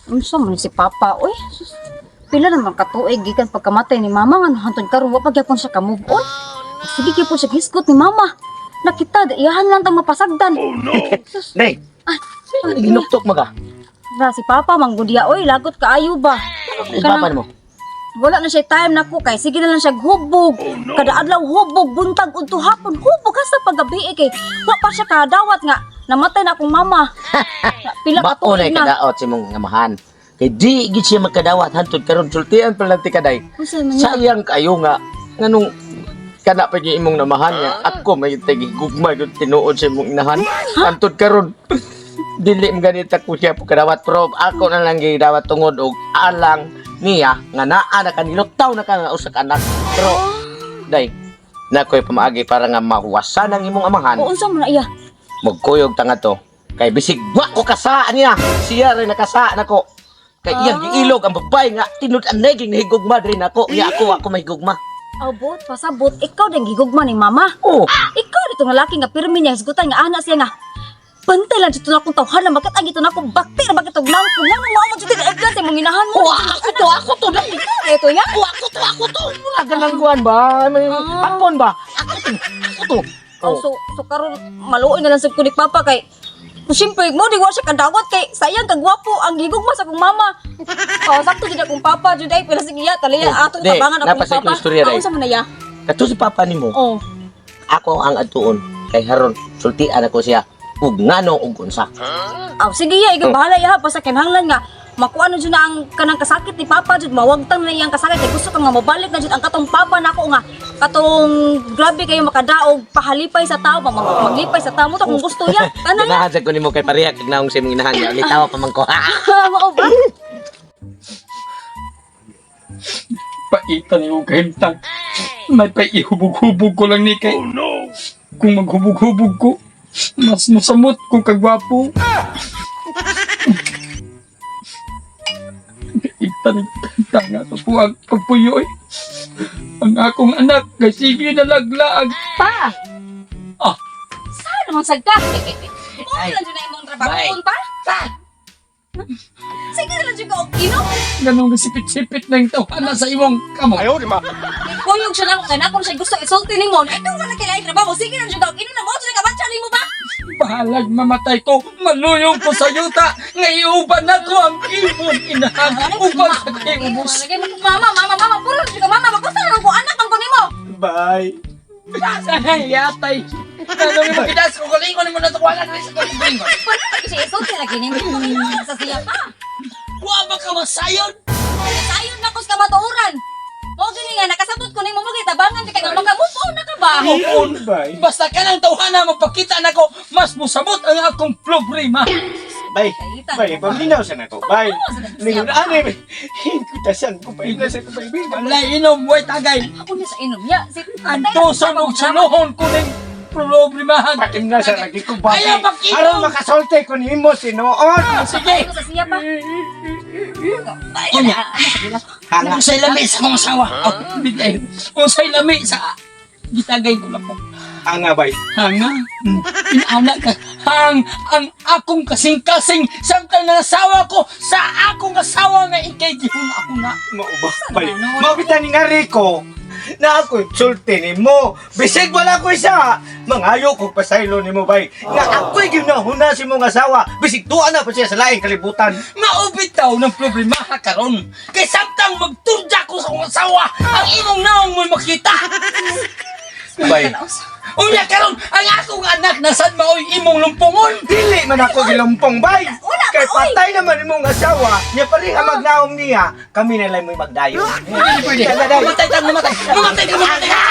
Unsa man si Papa, oy? Sus, pila naman katuig gikan pagkamatay ni Mama nga hantod karon wa pa gyapon siya ka-move on. Sige gyapon siya hisgot ni Mama. Nakita, iyahan lang tang mapasagdan. Oh no. Sus, Day, ah, ginuktok mo ka. ra si Papa manggudya oy, lagot kaayo ba? Papa mo. Wala na siya time nako kay sige na lang siya hubog. Kada adlaw hubog, buntag udto hapon hubog hasta paggabi eh, kay wa pa siya kadawat nga namatay na akong mama. Pila ka Mao na tuig na. kadaot sa imong amahan. Kay di gid siya magkadawat hantod karon sultian pa lang ti kaday. Unsa man niya? Sayang kayo nga nganong kana pa gyud imong namahan nga ako may tagi gugma gyud tinuod sa imong inahan. Hantod karon dili man ganita ko siya pagkadawat pero ako na lang gidawat tungod og alang niya nga naa na kanilutaw na ka nga usa ka anak. Pero day na ko'y pamaagi para nga mahuwasan ang imong amahan. O unsa man na iya? Magkuyog ta nga to. Kay bisig wa ko kasaan niya. Siya rin nakasaan ako. Kay iyang giilog ang babae nga tinud-an na ging nahigugma diri nako. Nya ako ako may gugma. Abot, pasabot, ikaw din gigugma ni mama. Oh, Ikaw dito nga laki nga pirmi niya hisgutan nga ana siya nga. Bantay lang dito na akong tawhan na bakit ang ito na akong bakti na bakit og nang kung ano mo dito ka sa imong inahan mo. oh ako to dai. Ito ya. Oh, ako to. Wala ka lang kuan ba? May hapon ba? Ako to. Ako to. Oh, so karon maluoy na lang sad ko ni Papa kay siyempre, mo di wa siya kadawat kay sayang kagwapo ang gigugma sa akong mama. Oh, sakto jud akong papa jud ay pila sige ya taliya Oh, atong di, tabangan akong napasay ko papa. istorya, Ah, day. unsa man na ya? Kato si papa nimo. Oh. Ako ang atuon kay haron sultian ako siya ug ngano ug unsa. Aw, sige ya, ikaw bahala ya basta kinahanglan nga makuha na jud na ang kanang kasakit ni Papa jud mawagtang na iyang kasakit kay gusto ka nga mabalik na jud ang katong Papa nako nga katong grabe kayo makadaog pahalipay sa tao ba maglipay sa tao mo to kung gusto ya tanan ya Ganahan sa ko nimo kay pareha kag naong sa imong inahan. Litawa pa man ko. mao ba. Paitan yung kahimtang. May paihubog-hubog ko lang ni kay. Oh no! Kung maghubog-hubog ko, mas musamot kung kagwapo. Paitan yung kahimtang nga sa puwag pagpuyo eh. Ang akong anak, kay sige na laglaag. Pa Ah. saan naman sad ka mo Ay. lang jud na imong trabaho Bye. pa. Sige na lang jud ka og inom. Ganong sipit-sipit na yung tawanan sa imong kamo. Kuyog siya na kay nako siya gusto isulti nimo ikaw wala kay laing trabaho sige na lang jud ka og inom na mo jud ka batsa nimo ba. Bahalag mamatay ko, maluyong ko sa yuta. Ngayuban na ko ang imong inahan. Uban sa kay ubos. Lagay mo mama, mama, mama, puro na ka mama, magusto na lang ko anak ang ko nimo. Bye. Sa yatay. Ano mo kidas ko galingon mo na tuwanan sa galingon. Pwede pa siya isulti lagi nimo. Sa siya pa. Wa ba ka masayon? Sayon na ko sa kamatuoran. Mo gini nga nakasabot ko nimo mo tabangan ka nga makamove on na ka ba? Move on. Basta ka ng tawhana magpakita nako, mas musamot ang akong problema. Bay, Kaitan bay, mo ba? paminaw sa nako, bay. Siya Ningon ani, kutasan ko bay, nasa ko bay. Walay inom, way tagay. Ako na sa inom niya. Si Antuson og sunuhon ko ning problemahan. Patimna sa lagi ko bay. Ayaw, pakinom! Aron makasulti ko nimo sinuon. Sige. Ako sa siya pa. Unya. Hanga. Unsay lami sa akong asawa. Oh, bigay. Unsay lami sa gitagay ko lang po. Anga bay. Hanga. Inaana ka. Hang ang akong kasing-kasing samtang ng asawa ko sa akong asawa nga ikay gihuna-huna. Mao ba bay? Mao kita ni nga Rico. Na ako sulti nimo. Bisig wala ko isa. Mangayo ko pasaylo nimo bay. Nga ako'y ginahuna si mong asawa. Bisig tuwa na pa siya sa laing kalibutan. Maubitaw ng problema karon. Kay samtang magturja ko sa akong asawa, ang imong naong mo'y makita. Bay. Unya karon ang akong anak nasan maoy imong lumpungon. Dili man ako gilumpong bay. Wala ka, Kay oy. patay naman imong asawa, nya pareha magnaong niya, kami na lang mo'y magdayon. Hindi pwede. Dai, dai. Mamatay ka, mamatay. Mamatay ka, mamatay ka.